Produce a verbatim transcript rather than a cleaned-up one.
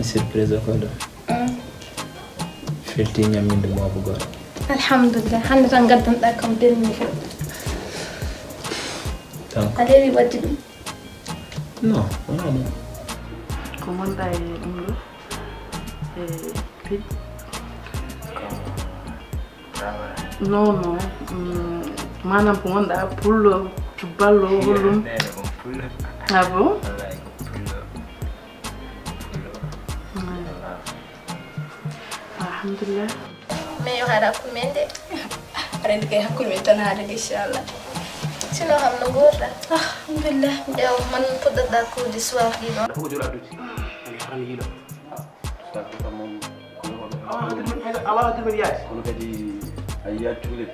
Surprise o ko ɗo. Felti ñamminde moobo goɗɗo. Alhamdulillah, hannde tan gaddanɗaa kam belmi kadi. Donc, a leeli waɗde ɗum? Non, wonaa ɗum. Ko ngonɗaa e ɗum ɗo? E piɗ? Non, non. Mm, maanaam ko ngonɗaa pullo, cubballo, hollum? Ah bon? Alhamdulillah. Mais yo haɗa hakkunde men de. Aɗa anndi kay hakkunde men tan haalde, inchallah. Sinon kam no nguurɗaa? Alhamdulillah. Yo man puɗɗoɗaa cours du soir ɗi ɗon. Dafa ko jooɗa duuti. Nde haram yiilo. Sa ko kam moom. Awa hakkil men, awa hakkil men yaade. Kono kadi a yiyaat cukalel.